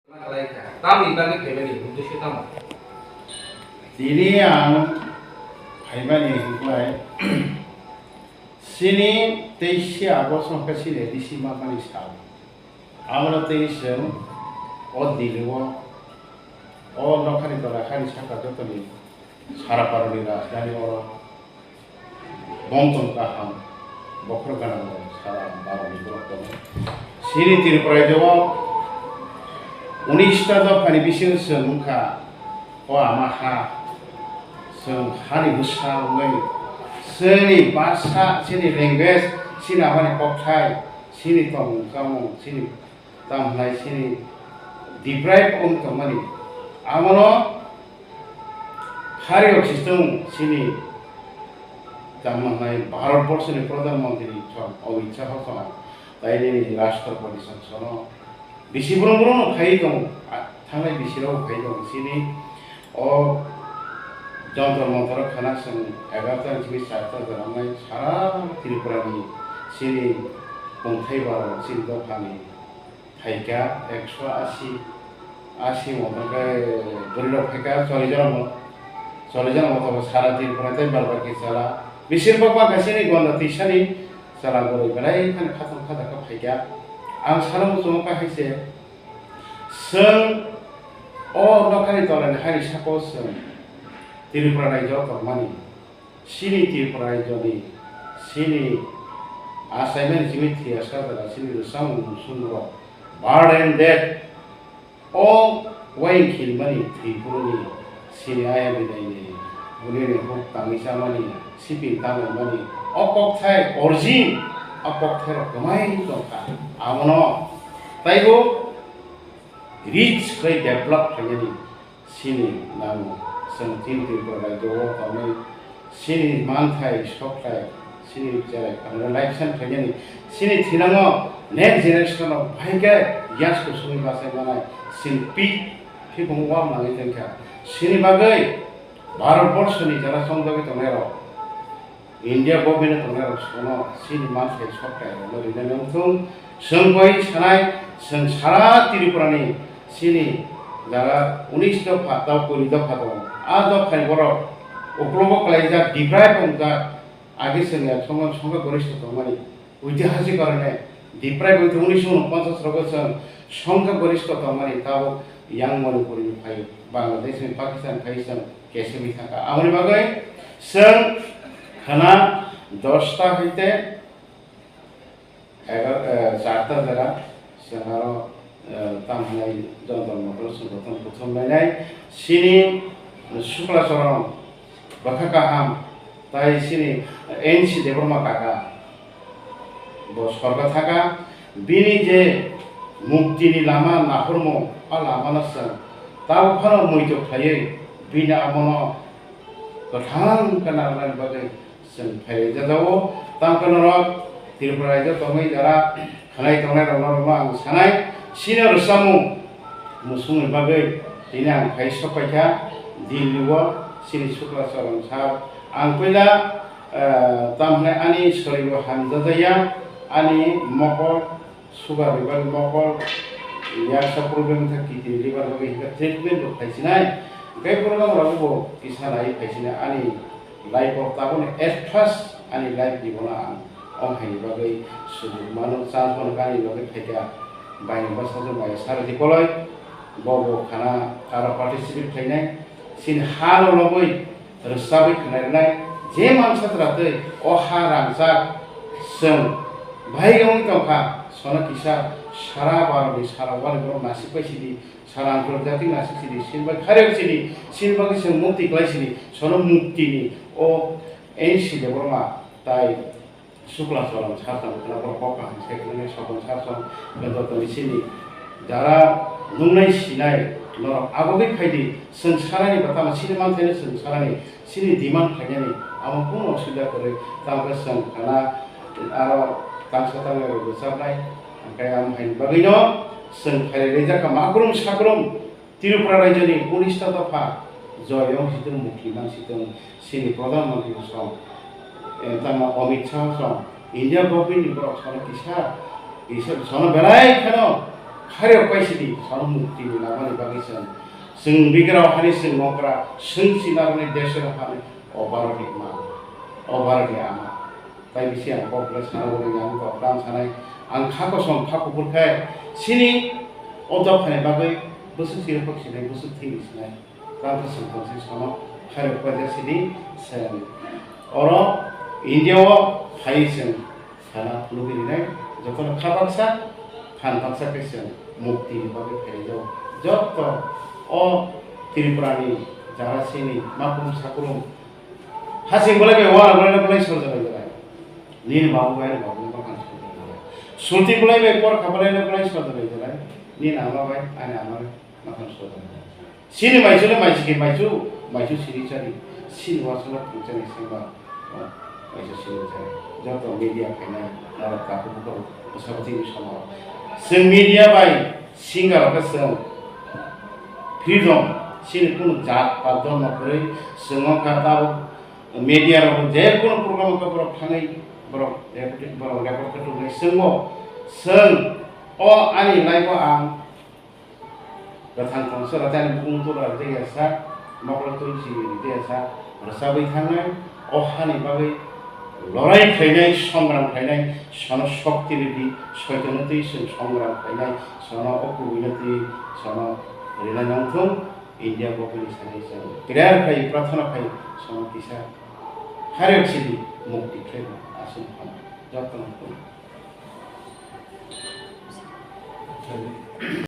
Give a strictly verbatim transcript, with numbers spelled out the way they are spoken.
Tamni bagwi phaimani uddesyo tamo? Tini ang phaimani hwnkhai, chini teisi August no khe chini A D C manmani sal. Abono tei chwng o Delhi o, o nokhani tola hani saka jotoni sara paroni rajdhani oro Bongtong kaham, bokhorok ganango sara baroni borok tongo. Chini Tripura rajyo o unis ta dophani bisingo chwng wngkha o ama ha. Chwng hani bwsa wngwi chini bhasha, chini language, chini amani kokthai, chini tongmung chamung, chini tamo hwnai chini deprive wng tongmani. Abono phario si chwng chini tamo hwnai Bharat Borso ni Pradhan Mantri song Amit Shah song, tai nini Rashtrapati song sono bisi brum brum no phai tong, a, thangnai bisi rok phai tong chini o Jantar Mantar khana chwng egarta ni simi charta janamnai sara Tripura ni chini tongthai barok chini dophani phaikha ekso asi, asi mo tongkhe bwrwi rok phaikha chollish jona mo, chollish jona mo tongo sara Tripura tei bad baki chwla. Besir bak bangkha chini gonda twisani chwla bwrwi belai khani khatong khajakha phaikha. Ang salo muchungo kha hai se chwng o nokhani tolani hani sako chwng Tripura rajyo tongmani. Chini Tripura rajyoni, chini achaimani chini thwiya sajak chini rwchapmung muchungrok, birth and death, o uaing khilmani thwi phuruni, chini ayang binaini, bunini huk tangwi chamani, sipin tanglaimani, o kokthai origin, o kokthairok kwmai tongkha. Abono taibo rich khlai develop khlainani, chini nango, chwng chini Tripura rajyo o tonwi chini manthai, sokthai, chini cherai phanno life san khlainani, chini thinango next generation rok bahai khe yas kusungwi bachai manai, chini pit phikung wal nangwi tongkha. Chini bagwi Bharat Borso ni jara chongjagwi tongnai rok, India government tongnai rok sono chini manthai sokthai rok no rinani wngthung. Chwng koi sanai, chwng sara Tripura ni chini jaga unis dopha tei kuri dopha tongo. A dopha ni borok uklogo kwlaijak, deprive wngjak, age chwng ya songkha, songkha gorista tongmani. Oitihasik karone deprive wngwi thung unis sho unponchas rogo chwng songkha gorista tongmani tabuk yang Manipur ni phaio, Bangladesh ni, Pakistan phaio chwng kesegwi thangkha. Aboni bagwi chwng khana dosta haite egar, eh, charta jora chwng aro, eh, tamo hwnai Jantar Mantar Sangathon kuthum lainai. Chini Sukla Charan bwkha kaham tai chini N C Debbarma kaka bo sorgo thaka, bini je muktini lama nahormung, a lamano chwng tabuk phano muitu khlaiwi bini amono kwthang khe narwknani bagwi chwng phairwi jajao. Tamo khe norok Tripura rajyo tongwi jara khanai tongnai rokno rokno ang sanai, chini rwchapmung muchungni bagwi tini ang phai sok paikha Delhi o chini Sukla Charan sir. Ang puila, eh, tamo hwnai ani soribo hamjajaya, ani mokol sugar ni bagwi mokol, yaksa problem wngkha, kidney, liver bagwi hwnkhe treatment bo phaisinai. Hwnkhe borok rok bo kisa nai phaisinai ani life o tabukni at first ani life ni bono ang o haini bagwi sujuk mano, chance mano, ani bagwi phaikha baini bwsajwk maya sarwi koloi, bo bo khana aro participate khlainai. Chini ha no lobwi rwchapwi khwnai rwnai je mansa twratwi o ha rangchak chwng bahai wngwi tongkha, sono kisa sara Bharat ni sara wali borok nasik pai sidi, sara Antarjati nasik sidi, chini bai kharek sidi, chini bagwi chwng mukti klai sidi, sono mukti ni o N C Debbarma tai Sukla Charan sir tong khwna borok kok kaham se khwlai sokon sir tong, joto ni chini jara nungnai sinai norok agogwi phaidi, chwng sanani ba tamo chini manthaino chwng sanani, chini demand khlainani amo kunu osubida kwrwi, tamo khe chwng khwna aro tangsa tangnai rok rwchapnai, hwnkhe amo haini bagwino chwng phairwi rijak kha makrum sakrum. Tripura rajyoni unista dopha joyong situng mukti mang situng chini Pradhan Mantri song, eh, tamo Amit Shah song, India government ni borok sono kisa, kisa sono belai kheno Hareo paisidi sono mukti ni lama ni bagwi chwng, chwng bigrao hani chwng nokra, chwng sinaroni desero hani o Bharat ni ma, o Bharat ni ama. Tai bisi ang kok le sana uri yang kok dam sanai, ang kha kosom kha kuphur khe sini o dophani bagwi bwswk sirok sinai, bwswk thwini sinai. Tamo chwng tongsi sono khairok paijak sidi chwng oro India o phai chwng sana phunugwi rinai jotono kha baksa phan baksa khe chwng mukti ni bagwi phaijak joto o Tripura ni jara sini makhum sakhum hasing bolai bai wara bolai bolai sorjak bai jalai nini babu bai ani babu bai makhang sorjak bai jalai sulti bolai bai por kha bolai bolai sorjak bai jalai nini ama bai ani ama bai makhang sorjak bai jalai. Sini maichu le maichu ke maichu, maichu sini chari, sini wasala pungchani sengba, maichu sini chari. Joto media khainai, narok kaku buko, bwsabo tini somo. Chwng media bai singa rok chwng freedom, sini kunu jat pa dharma kwrwi, chwng wngkha tabuk media rok je kunu program wngkha borok thangwi, borok record, borok record khe tubunai chwngbo, chwng o ani life o ang Kwthang tongsa rwchani bukung tubra tei yasa, mokol twi si tei yasa rwchabwi thangnai, o hani bagwi lorai khlainai, songram khlainai, sono shokti rwdi, soitoni twi chwng songram khlainai, sono o kubui no twi sono rinai nangthung, India bokni sani chwng prayer khai, prarthana khai, sono kisa harek sidi mukti khlai aswk hamya. Jotono khulum.